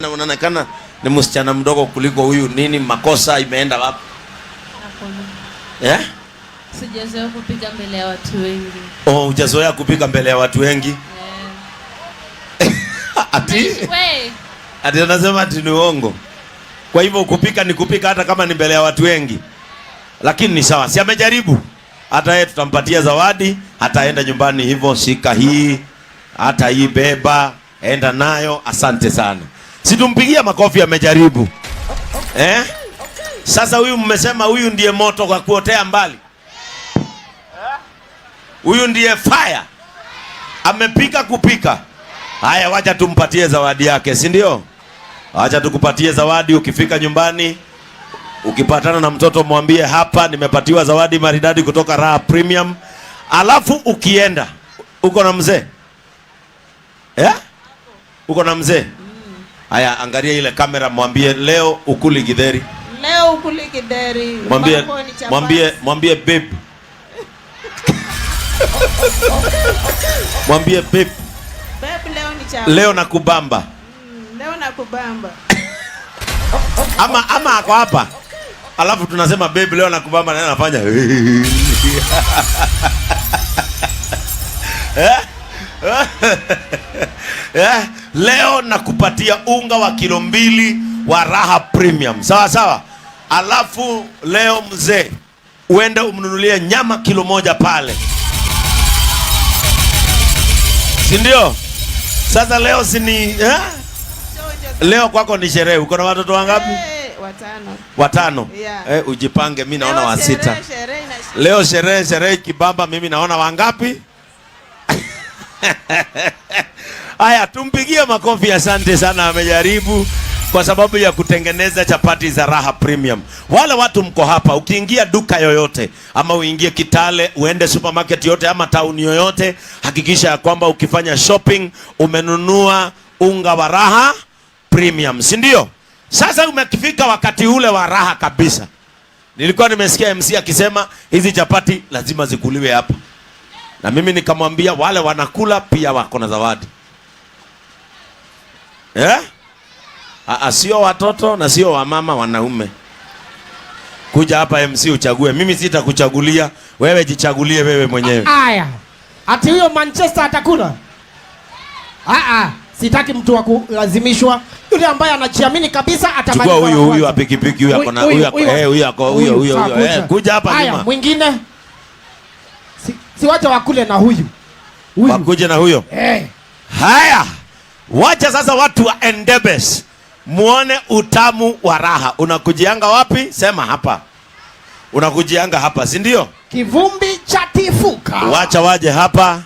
Na unaonekana ni msichana mdogo kuliko huyu. Nini makosa imeenda wapi? Hakuna. Eh? Sijazoea kupika mbele ya watu wengi. Oh, hujazoea kupika mbele ya watu wengi. Eh. Ati We, ati anasema ati ni uongo. Kwa hivyo kupika ni kupika hata kama ni mbele ya watu wengi. Lakini ni sawa, si amejaribu. Hata yeye tutampatia zawadi, hataenda nyumbani hivyo. Shika hii, hata hii beba, enda nayo. Asante sana. Si tumpigia makofi, amejaribu. Eh? Sasa huyu mmesema huyu ndiye moto kwa kuotea mbali. Huyu ndiye fire. Amepika kupika. Haya, wacha tumpatie zawadi yake, si ndio? Wacha tukupatie zawadi ukifika nyumbani. Ukipatana na mtoto mwambie hapa nimepatiwa zawadi maridadi kutoka Raha Premium. Alafu ukienda uko na mzee? Eh? Uko na mzee? Haya, angalia ile kamera mwambie leo ukuli githeri. Leo ukuli githeri. Mwambie Mambo ni chapati. mwambie babe. Mwambie babe, Babe, leo ni chapati. leo nakubamba. Leo nakubamba. Ama ako hapa. Alafu tunasema babe leo nakubamba na yeye anafanya. Eh? Eh? Leo nakupatia unga wa kilo 2 wa Raha Premium. Sawa sawa. Alafu leo mzee uende umnunulie nyama kilo 1 pale. Si ndio? Sasa leo si ni, eh? Leo kwako ni sherehe. Uko na watoto wangapi? Watano. Watano. Yeah. Ujipange, mimi naona Leo wa 6. sherehe, sherehe ina Leo sherehe, sherehe kibamba, mimi naona wangapi? Haya, tumpigie makofi, asante sana, amejaribu kwa sababu ya kutengeneza chapati za Raha Premium. Wale watu mko hapa, ukiingia duka yoyote ama uingie Kitale, uende supermarket yote ama town yoyote, hakikisha ya kwamba ukifanya shopping umenunua unga wa Raha Premium, si ndio? Sasa umefika wakati ule wa raha kabisa. Nilikuwa nimesikia MC akisema hizi chapati lazima zikuliwe hapa. Na mimi nikamwambia wale wanakula pia wako na zawadi. Eh? Sio watoto na sio wamama, wanaume. Kuja hapa MC uchague. Mimi sitakuchagulia, wewe jichagulie wewe mwenyewe. Aya. Ati huyo Manchester atakula? Sitaki mtu wa kulazimishwa. Yule ambaye anajiamini kabisa atamaliza. Chukua huyu, wa huyu kwanza. wa pikipiki, huyu ako na, huyu ako, huyu ako, huyu, huyu, Sawa, huyu. kuja. Kuja hapa Aya, nyuma. mwingine. Si wacha wakule na huyu. Huyu. Wakuje na huyo. Haya. Wacha sasa watu wa Endebess muone utamu wa raha. Unakujianga wapi? Sema hapa. Unakujianga hapa, si ndio? Kivumbi cha tifuka. Wacha waje hapa.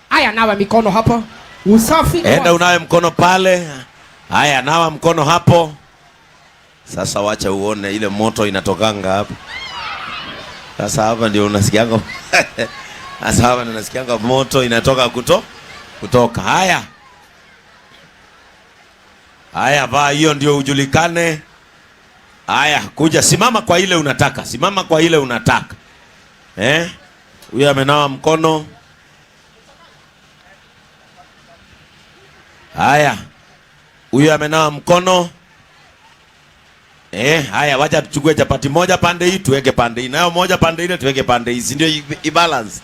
Haya, nawa mikono hapa. Usafi. Enda unawe mkono pale. Haya, nawa mkono hapo. Sasa wacha uone ile moto inatokanga hapa. Sasa hapa ndio unasikianga. Sasa hapa ndio unasikianga moto inatoka kutoka. Haya. Haya, vaa hiyo ndio ujulikane. Haya, kuja simama kwa ile unataka. Simama kwa ile unataka. Huyu amenawa mkono. Haya. Huyu amenawa mkono. Haya, wacha tuchukue chapati moja pande hii tuweke pande hii. Nayo moja pande ile tuweke pande hii. Si ndio i balance?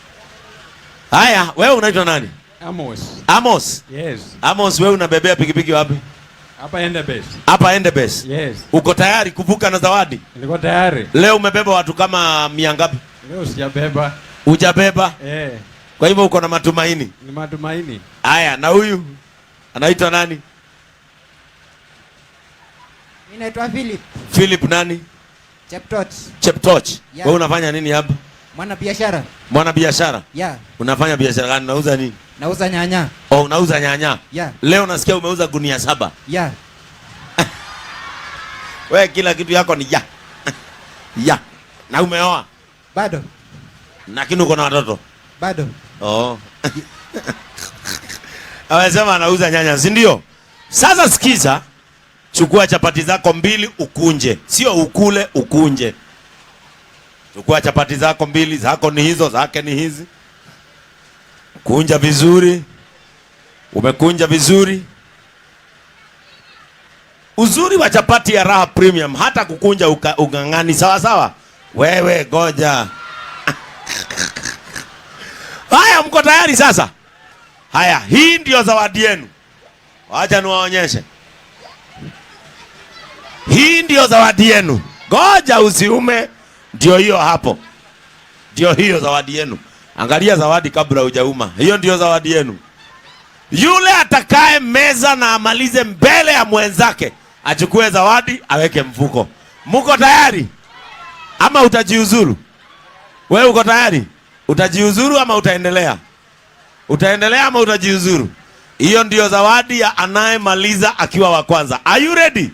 Haya, wewe unaitwa nani? Amos. Amos. Yes. Amos, wewe unabebea pikipiki wapi? Hapa Endebess. Hapa Endebess. Yes. Uko tayari kuvuka na zawadi? Niko tayari. Leo umebeba watu kama 100 ngapi? Leo sijabeba. Hujabeba? Kwa hivyo uko na matumaini? Ni matumaini. Haya, na huyu anaitwa nani? Mimi naitwa Philip. Philip nani? Cheptoch. Cheptoch. Yeah. Wewe unafanya nini hapa? Mwana biashara. Mwana biashara? Yeah. Unafanya biashara gani? Unauza nini? Nauza nyanya. Oh, unauza nyanya? Yeah. Leo nasikia umeuza gunia 7. Yeah. Wewe kila kitu yako ni ya. Ya. Na umeoa? Bado. Lakini uko na watoto? Bado. Oh. Amesema anauza nyanya, si ndio? Sasa sikiza, chukua chapati zako 2 ukunje. Sio ukule, ukunje. Chukua chapati zako 2, zako ni hizo, zake ni hizi. Kunja vizuri. Umekunja vizuri. Uzuri wa chapati ya Raha Premium, hata kukunja ung'ang'ani sawa sawa. Wewe goja. Haya, mko tayari sasa? Haya, hii ndio zawadi yenu. Wacha niwaonyeshe. Hii ndio zawadi yenu. Goja usiume. Ndio hiyo hapo. Ndio hiyo zawadi yenu. Angalia zawadi kabla hujauma. Hiyo ndio zawadi yenu. Yule atakaye meza na amalize mbele ya mwenzake achukue zawadi aweke mfuko. Muko tayari? Ama utajiuzuru? Wewe uko tayari? Utajiuzuru ama utaendelea? Utaendelea ama utajiuzuru? Hiyo ndio zawadi ya anayemaliza akiwa wa kwanza. Are you ready?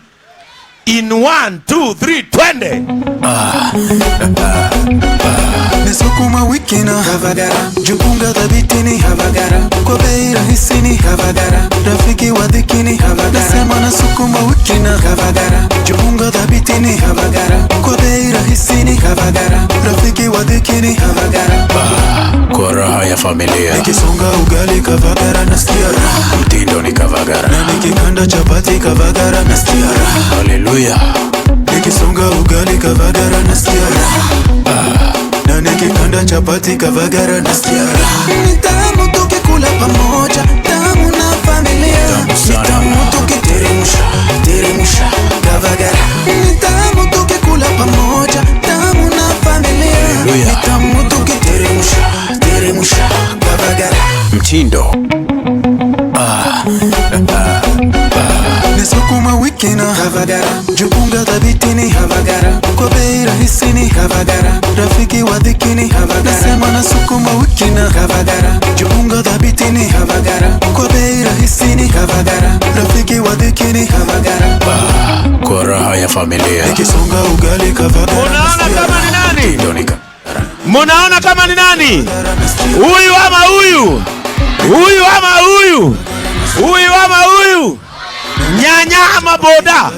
In 1, 2, 3, twende. Nisukuma wiki na Kavagara, jipunga thabiti Kavagara, kwa bei rahisi ni Kavagara, rafiki wa dhiki ni Kavagara. Nasema nasukuma wiki na Kavagara, jipunga thabiti ni Kavagara, kwa bei rahisi ni Kavagara, rafiki wa dhiki ni Kavagara. Kwa raha ya familia. Nikisonga ugali Kavagara nasikia raha, Mtindo ni Kavagara. Na nikikanda chapati Kavagara nasikia raha. Haleluya. Nikisonga ugali Kavagara nasikia raha, na nikikanda chapati Kavagara nasikia raha. Ni tamu tukikula pamoja, tamu na familia. Tamu Ni sana. tamu tukiteremsha, teremsha Kavagara. Ni tamu tukikula pamoja, tamu na familia. Haleluya. Ni tamu tukiteremsha, teremsha Kavagara. Mtindo. Nisukuma wiki na Kavagara, jipunga thabiti ni Kavagara, kwa bei rahisi ni Kavagara, rafiki wa dhiki ni Kavagara. Nasema nasukuma wiki na Kavagara, jipunga thabiti ni Kavagara, kwa bei rahisi ni Kavagara, rafiki wa dhiki ni Kavagara. Kwa raha ya familia. Nikisonga ugali Kavagara Unaona nasikia kama ni nani? Mtindo ni Kavagara. Munaona kama ni nani? Huyu ama huyu? Huyu ama huyu? Huyu ama huyu? Nyanya ama boda?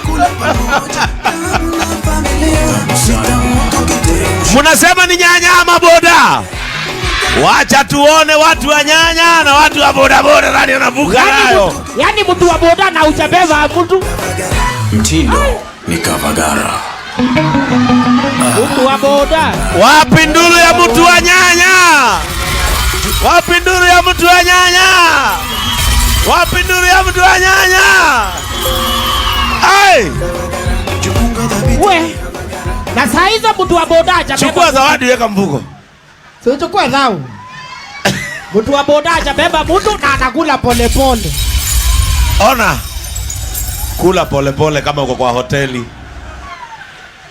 Kula pamoja, tamu na familia. Ni tamu tukiteremsha. Munasema ni nyanya ama boda? Wacha tuone watu wa nyanya na watu wa boda boda nani anavuka nayo. Yaani mtu wa boda na hujabeba mtu. Mtindo ni Kavagara. Mtu wa boda. Wapi nduru ya mtu wa nyanya? Wapi nduru ya mtu wa nyanya? Wapi nduru ya mtu wa nyanya? Ai! Jipunga thabiti. We. Na saa hizo mtu wa boda hajabeba. Chukua zawadi weka mfuko. Si uchukue dhau. Mtu wa boda hajabeba mtu na anakula polepole. Ona. Kula polepole kama uko kwa hoteli.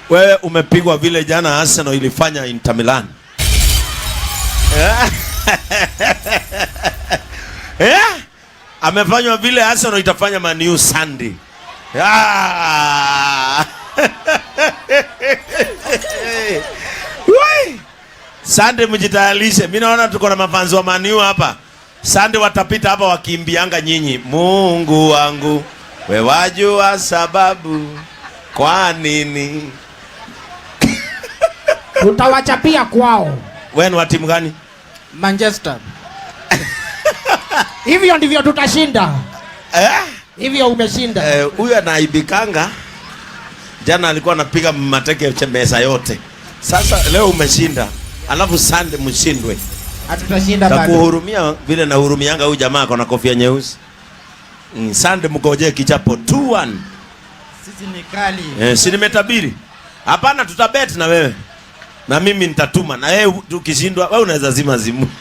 Wewe umepigwa vile jana Arsenal ilifanya Inter Milan. Eh? Amefanywa vile Arsenal itafanya Man U Sunday. Ah! Wai! Sunday mjitayarishe. Mimi naona tuko na mafans wa Man U hapa. Sunday watapita hapa wakimbianga nyinyi. Mungu wangu, we wajua sababu kwa nini? Tutawachapia kwao. Wewe ni wa timu gani? Manchester. Hivyo ndivyo tutashinda. Eh? Hivyo umeshinda. Huyu anaibikanga. Jana alikuwa anapiga mateke meza yote. Sasa leo umeshinda. Alafu Sunday mshindwe. Hatutashinda bado. Takuhurumia vile nahurumianga huyu jamaa ako na kofia nyeusi. Sunday mgojee kichapo 2-1. Sisi ni kali. Si nimetabiri? Hapana, tutabet na wewe. Na mimi nitatuma na wewe ukishindwa wewe unaweza zima zimu.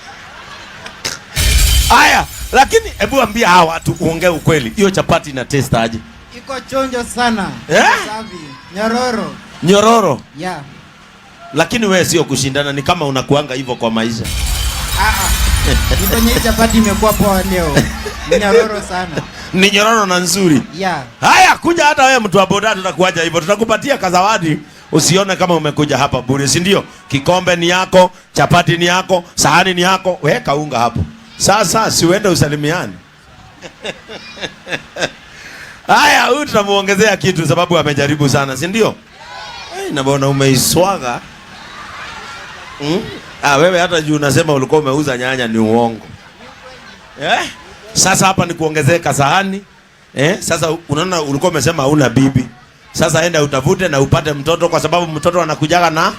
Haya, lakini hebu ambia hawa watu uongee ukweli. Hiyo chapati ina taste aje? Iko chonjo sana. Eh? Safi. Nyororo. Nyororo. Yeah. Lakini wewe sio kushindana, ni kama unakuanga hivyo kwa maisha. Ni kwenye hii chapati imekuwa poa leo. Ni nyororo sana. Ni nyororo na nzuri. Yeah. Haya, kuja hata wewe mtu wa boda, tutakuacha hivyo. Tutakupatia kazawadi, usione kama umekuja hapa bure, si ndio? Kikombe ni yako, chapati ni yako, sahani ni yako, weka unga hapo. Sasa si uende usalimiane. Haya, huyu tutamuongezea kitu sababu amejaribu sana, si ndio? Na bwana umeiswaga. Ah, wewe hata juu unasema ulikuwa umeuza nyanya ni uongo. Sasa hapa ni kuongezeka sahani Eh, sasa unaona ulikuwa umesema huna bibi. Sasa enda utafute na upate mtoto kwa sababu mtoto anakujaga na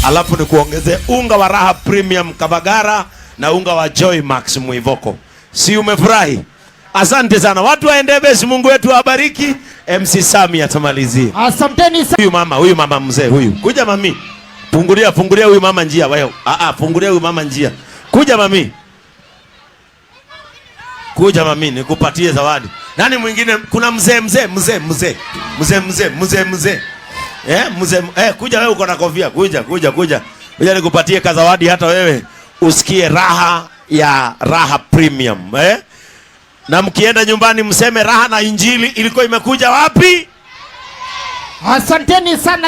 alafu ni kuongeze unga wa Raha Premium Kavagara na unga wa Joy Max Mwivoko. Si umefurahi? Asante sana watu wa Endebess, Mungu wetu awabariki. MC Sami atamalizia. Asanteni sana. Huyu mama mzee huyu, kuja mami, fungulia, fungulia huyu mama njia. Wewe, ah ah, fungulia huyu mama njia. Kuja mami, kuja mami, nikupatie zawadi. Nani mwingine? Kuna mzee mzee mzee mzee mzee mzee mzee mzee eh, mzee eh, kuja wewe, uko na kofia. Kuja, kuja, kuja, kuja nikupatie kazawadi, hata wewe usikie raha ya Raha Premium eh? Na mkienda nyumbani mseme raha na injili ilikuwa imekuja wapi? Asanteni sana.